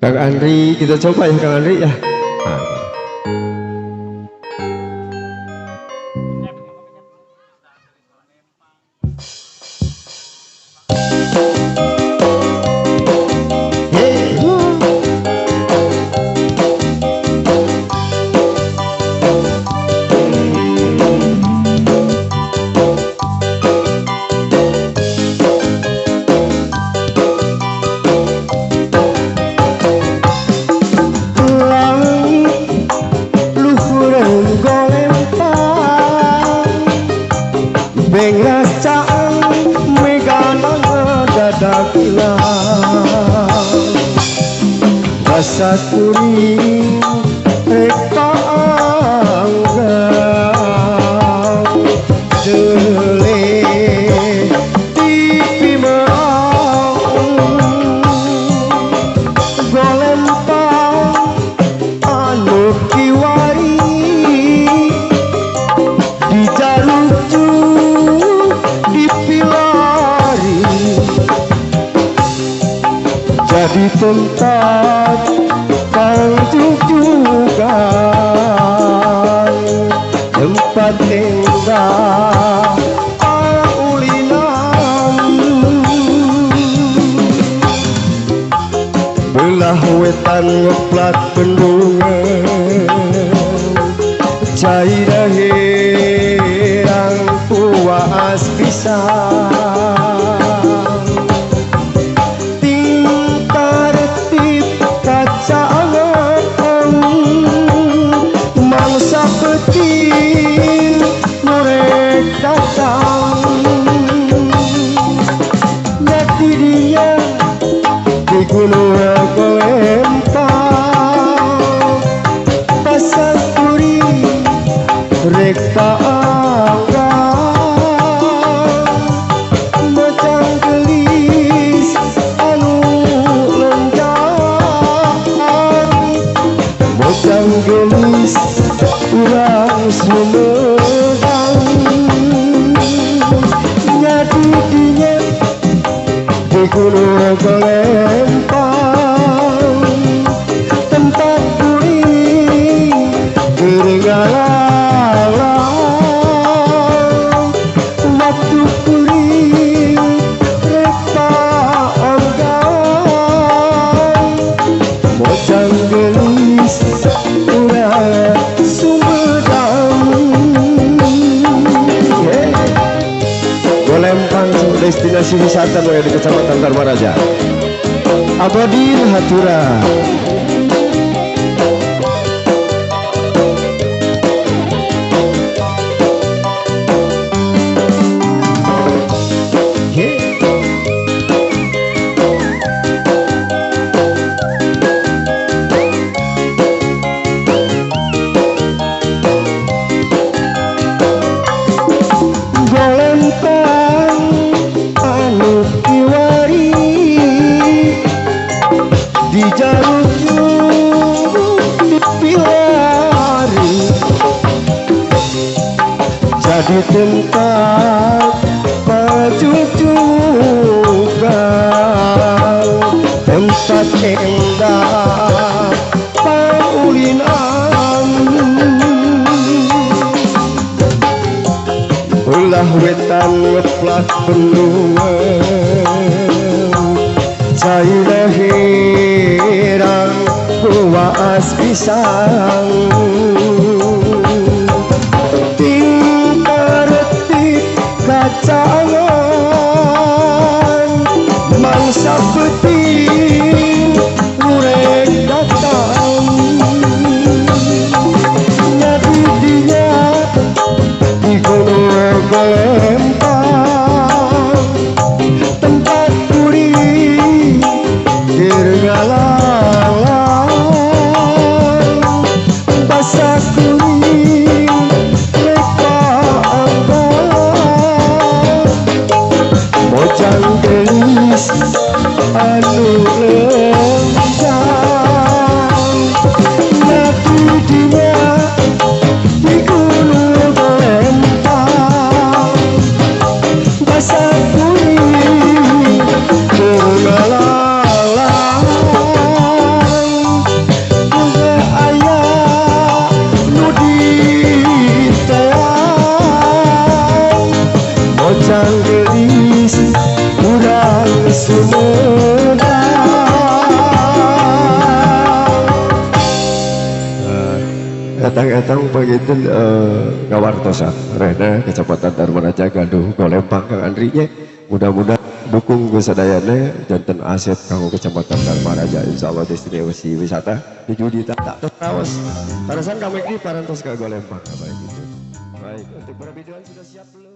Kang Andri, kita coba ya Kang Andri ya. Rasa kuring rek anggang jele TV merang golempang anu kiwari dijaruju dipilari jadi tempat juga tempat indah ulinan belah wetan ngeplak bendungan cair herang puas pisang tingkar tip kaca mangsa petir norek datang nyati dia di Gunung Golempang pasar puri rek anggang mojang gelis anu lenjang mojang gelis urang Sumedang nyatu dinya di Gunung Golempang tempat kuring keur ngalalang waktu kuring rek anggang mojang gelis urang Sumedang. Golempang destinasi wisata di Kecamatan Darmaraja. Abadin Hatura. Golempang anu kiwari dijaruju dipilari jadi tempat pacucukan tempat indah paulinan belah wetan ngeplak bendungan cair herang kuas pisang tingkar tip kacangan mangsa peting murek datang nyatu dinya di Gunung Golempang tempat kuring keur ngalalang basa. Bujang gelis urang Sumedang. Etang-etang begitu ngawartosan rehna Kecamatan Darmaraja gaduh golempang Kang Andri nya, mudah-mudahan dukung ku sadayana janten aset kanggo Kecamatan Darmaraja, insyaallah destinasi wisata nuju ditata terus. Tarasan kami di parantos ka golempang, baik itu. Baik, untuk para biduan sudah siap belum?